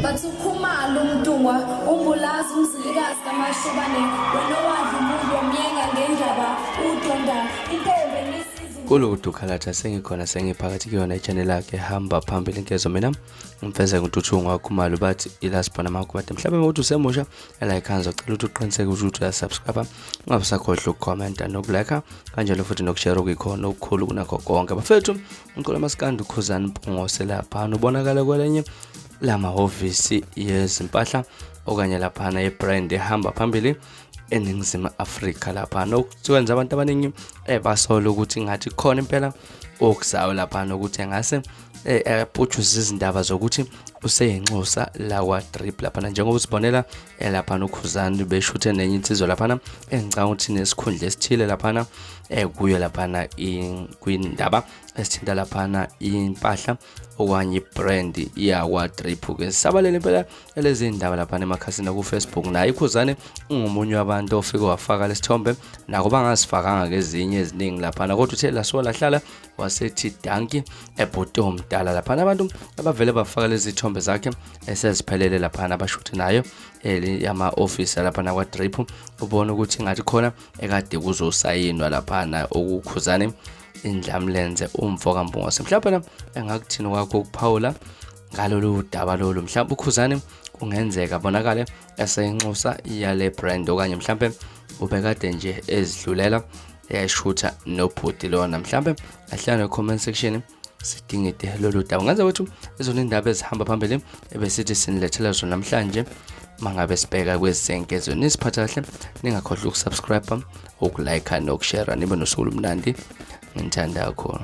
Bathi uKhumalo uMntungwa uMbulazi uMzilikazi kaMashobane wena owadla umuntu wamyenga ngendaba udonda intombi enisizi. Kuludu Khalatha sengikhona sengiphakathi kuyona i-channel yakhe hamba phambili inkezo mina ngimfeze ngintuthu ngwakhumalo bathi ilasibona makubade mhlawumbe ukuthi usemusha like ngizocela ukuthi uqiniseke ukuthi uyasubscribe ungabe usakhohlwa ukukhomenta nokulike kanjalo futhi nokushare okuyikhona okukhulu kunakho konke bafethu. Umculo maskandi uKhuzani Mpungose laphana ubonakala kwelenye lamahhovisi yezimpahla okanye laphana yebrand ehamba phambili eNingizimu Afrika laphana, okwenza abantu abaningi basola ukuthi ngathi khona impela okuzayo laphana ukuthi engase aputshuze izindaba zokuthi useyinxusa lakwa-Drip laphana, njengoba usibonela laphana uKhuzani beshuthe nenye insizwa laphana engicabanga ukuthi nesikhundla esithile laphana kuyo laphana kwindaba esithinta laphana impahla okanye ibrand yakwa-Drip. Ke sisabalele impela lezi ndaba laphana emakhasini aku-Facebook, naye iKhuzane ungomunye wabantu ofike wafaka lesithombe, nako bangasifakanga kezinye eziningi laphana, kodwa uthe lasuka lahlala wasethi danki ebhuti omdala laphana. Abantu abavele bafaka lezi thombe zakhe eseziphelele laphana abashuthe nayo yama-ofisi laphana kwa-Drip, ubona ukuthi ngathi khona ekade kuzosayinwa laphana okuKhuzane indlamlenze umfo kaMpungose. Mhlawumbe engakuthini kwakho ukuphawula ngalolu daba lolu, mhlawumbe uKhuzane kungenzeka bonakale eseyinxusa yale brand okanye mhlawumbe ubekade nje ezidlulela eyashutha nobhuti lona. Mhlawumbe ahlala no-comment section sidingide lolu daba. Ngenza ukuthi izona indaba ezihamba phambili ebesithi sinilethela zona namhlanje mangabe sibheka kwezenkezo. Nisiphatha kahle, ningakhohlwa ukusubscribe, ukulike nokushare. Nibe nosuku olumnandi, ngithanda kakhulu.